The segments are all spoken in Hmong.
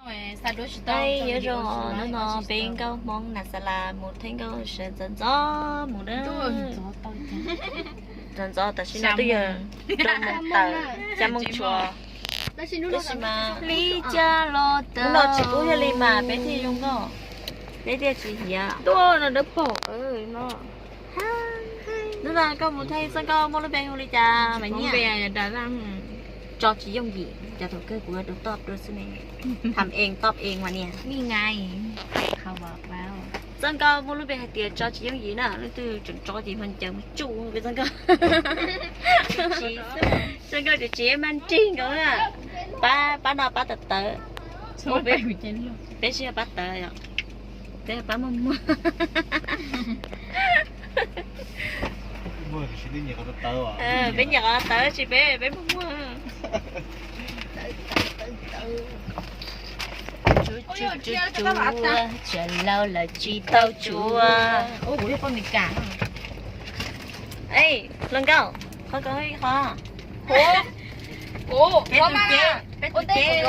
Nyob zoo, hnub no peb nkauj Hmoob Nam Xalas mus thaij nkauj sawv ntxov ntxov mus na. Ntxov ntxov tam sim no twb yog rau moos tawm, xya moos tshuav. Tab sis mas li cas los tau, hnub no tsis pub yog li mas peb thiaj zoo nkauj, peb thiaj tsis hiav. Tuaj no dawb paug no. Hnub no koj mus thaij txoj nkauj muaj lub npe hu li cas mas nyiaj? Tso tsis yooj yim, cas thaum kawg kuv rau toj dua xwb ne. Tham ees toj ees mas nias. Txoj nkauj muaj lub npe hais tias tso tsis yooj yim na, leej twg tseem tso ces ho ncaws mus tsuj peb txoj nkauj. Txoj nkauj tsis tsis mas nrig nkaus na. Pab, pab no pab tawv tawv. Peb sib yog pab tawv yom. Peb pab muag muag. Peb nyiam qhov tawv tsis peb, peb muag muag. Tsuav, tsuav, tsuav, tsuav, tsuav lauj lawm tsis tau tsuav. Ej, hluas nkauj, qhov ko ib qho. Peb tus cev, peb tus cev.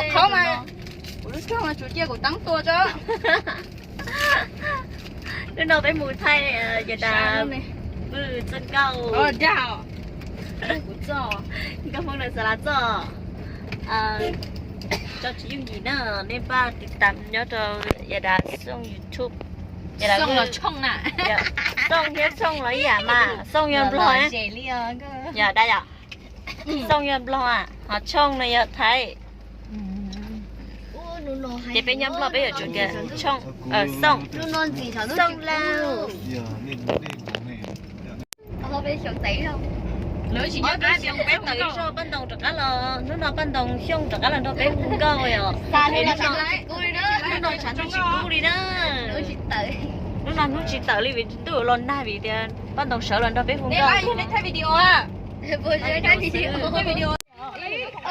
Hnub no peb mus thaij Yas Das Vwj txoj nkauj, nkauj Hmoob Nam Xalas txoj, tso tsis yooj yim na. Nej npaj tiv tam nyob rau Yas Das Vwj YouTube. Yas Das Vwj, Xooj thiab Tshooj los ib yam mas, Xooj yog Nplog, yog dab yom. Xooj yog Nplog, ho Tshooj no yog Thaib. Ces peb nyob Nplog peb yuav tsum tias Tshooj, Xooj, Xooj lauj. Peb tawm ib zaug Paj Ntoo rov qab los, hnub no Paj Ntoo Xyooj rov qab los nrog peb hu nkauj os. Hnub no tshav ntuj tsis kub li na. Hnub no hnub tsis tawm li vim ntuj los nag vim tias Paj Ntoo sawv los nrog peb hu nkauj.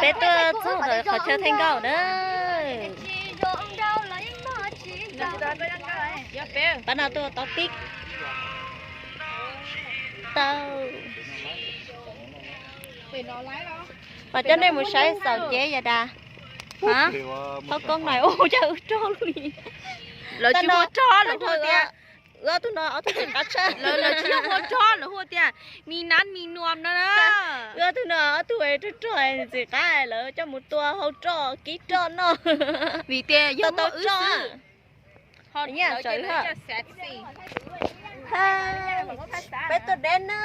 Peb tuaj txog ntawm qhov chaw thaij nkauj na. Pab no tuaj tau tib tau. Mas coj nej mus saib xaus cev Yas Das. Thaub koob na, ua cas wb rog li. Lawv tsis muaj rog, lawv hu tias, wb ob tug no ob tug tsis qab tshaj. Lawv tsis muaj rog, lawv hu tias mi nab mi nuam no na. Wb ob tug no ob tug rog rog tsis qab, lawv coj mus tua hau roj kib roj noj. Vim tias yog tau roj xwb. Peb tuaj deb na.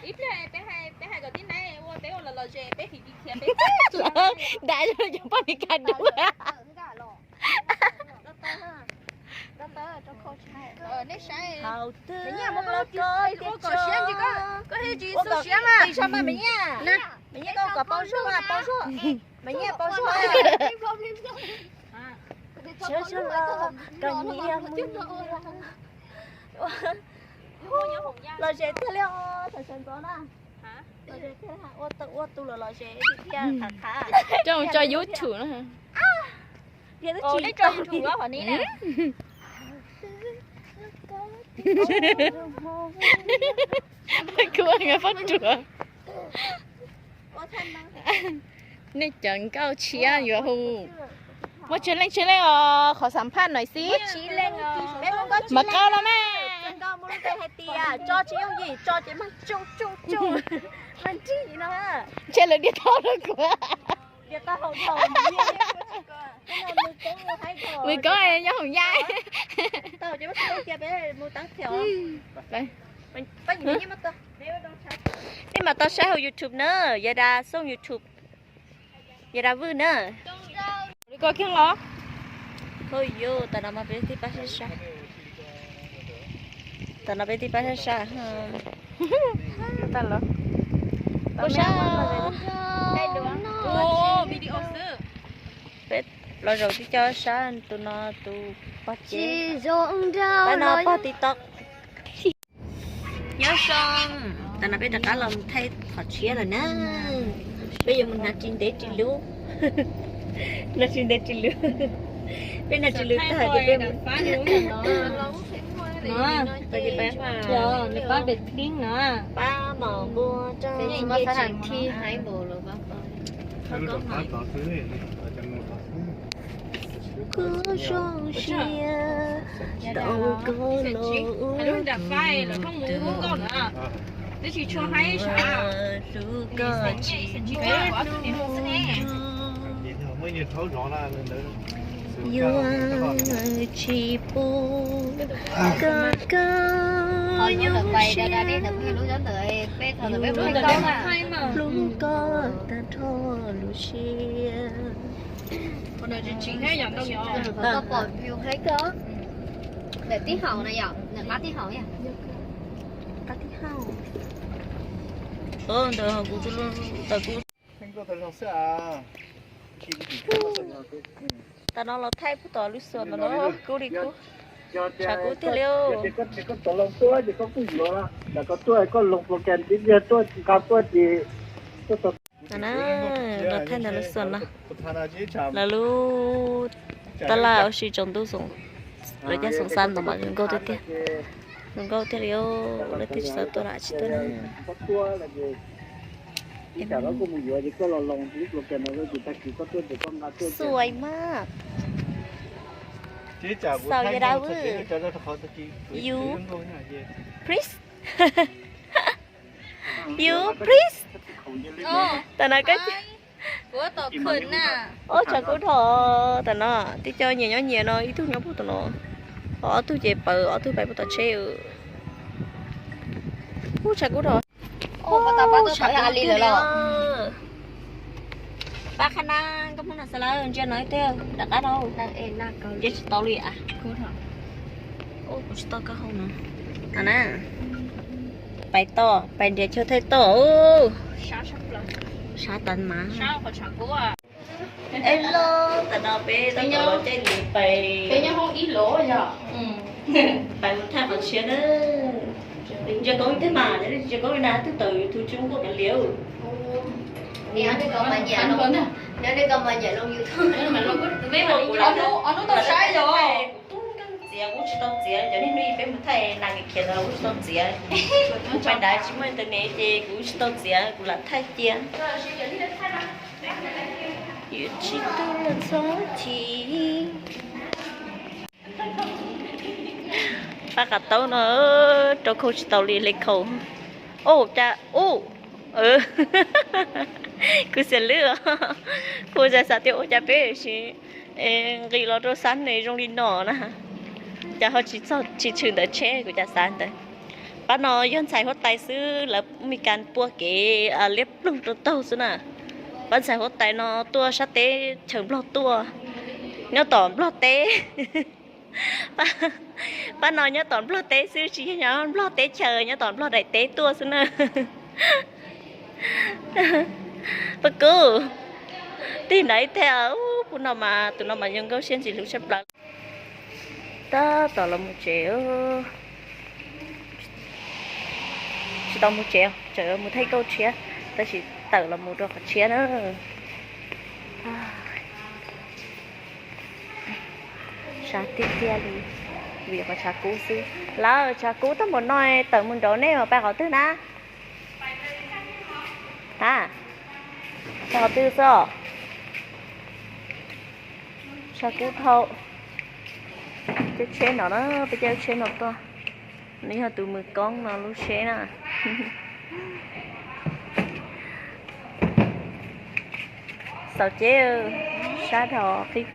Ib pliag peb hais kom tib neeg ua peb ua los los ze peb him khiav peb. Dab cov poj Mes Kas dub. Nej saib, ua kom siab ntsis, koj thiaj tsis xu siab mas. Mas nyiaj koj kom pau zog, pau zog. Mas nyiaj pau zog. Los ze tiag li os, sawv ntxov na. Ua tus los los ze tiag, qhav qhav. Coj mus tso YouTube na. Kuv ua nga poj ruam. Nej cov nkauj tshiab yuav hu. Muaj tsawg leej tsawg leej os, qhov xam phaj no xwb. Mas qau los mas. Ntshe lawv diav tau rau kuv. Mus koob nyob hoom yai. Nej mam tau saib hauv YouTube na, Yas Das Xyooj YouTube, Yas Das Vwj na. Li koj kiag los. Hos yus, tam no mas peb tib pab sab sab. Tam no peb tib pab sab sab. Ua sab. Peb los zaum tib co sab, tus no tus pog cev, tab no pog TikTok. Nyob zoo, tam no peb rov qab los thaij qhov tshiab lawm na. Peb yuav mus hnav ris ntev ris luv. Hnav ris ntev ris luv. Peb hnav ris luv tag ces peb mus. Nws pab pem plib no. Pab mom npua rau. Peb tsis muaj sab hais nthi heev npaum los pab. Kuv zoo siab tau koj los ua kuv tus hlub, koj tsis muaj hnub yuav tsis pub koj, koj zoo siab, yuav hlub koj tag nrho lub siab. Qab tib hauj. Ntawd kuv, ntawd kuv. Tam no los thaij puag tom lub xua ntawm no kub li kub. Tshav kub tiag li. Los thaij ntawm lub xua no, lawv lub tab laj ua si tsaus ntuj, lawv cov xoom xab ntawd mas zoo nkauj tiag tiag. Zoo nkauj tiag li, leej twg tsis tau tuaj los tsis tuaj na. Xua mas. Xaus yog dab vwj. You please. You please. Tam no koj, ub, tshav kub dhau. Tam no tib co nyias nyob nyias no, ib tug nyob puag tom no, ho ob tug ces pawv, ob tug pais puag tom tsheb. Ub, tshav kub dhau. Tshav kub tiag li. Pab qhab na, koj muab no xav lawm ntsia no ib teg rov qab rau. Ces tsis tau li a. Kuv tsis tau koj hau no. Pais toj, pais nrhiav chaw thaij toj. Sab tas mas. Es los tam no peb tab tom los caij lis pais, pais mus thaij qhov tshiab na. Ntsia koob ib teg mas, ntsia koob na, twb tawm YouTube tsis muaj koj kav liam. Nyob nej koj mas nyiam loo YouTube. Peb ua kuv lam, kuv tub nkeeg txiav kuv tsis tau txiav, cov niag hnub peb mus thaij nas khiav ntawd kuv tsis tau txiav. Kuv pais nrad tsis muaj internet ces kuv tsis tau txiav, kuv lam thaij cia. Yuav tsis tu lawm txhob chim. Pab qav taub no rau khau tsis tau li, hle khau. Ua cas ub, kuv xiam lwb os. Kuv xav xav tias ua cas peb sim nqis los rau sab ne zoo li no na. Cas ho tsis tshwm ntawm tsheb, kuv cas xav ntawd. Pab no yog ntxhais huab tais xwb, lawv Meskas pua kev liab ploog rau taug xwb na. Pab ntxhais huab tais no tuaj sab teb chaws Nplog tuaj, nyob tom Nplog teb. Pab no nyob tom Nplog teb xwb, tsis yog nyob Nplog teb chaws, nyob tom Nplog daim teb tuaj xwb na. Pab kuv tig ntawd ib teg, ub, pub no mas tus no mas zoo nkauj siab ntxim hlub tshaj plaws. Tab tom los mus tsev, tsis tau mus tsev, tseem mus thaij nkauj tshiab, tab sis tawm los mus rau qhov tshiab na. Sab tiag tiag li, vim qhov tshav kub xwb. Lawv tshav kub tag npaum no, tawm mus nraud nej mas pais qhov twg na? Ha, pais qhov twg xwb? Tshav kub dhau. Caij tsheb no na, peb caij tsheb no tuaj. Nws yog tus mus koob no lub tsheb na. Xaus ceb, sab dhau qhib.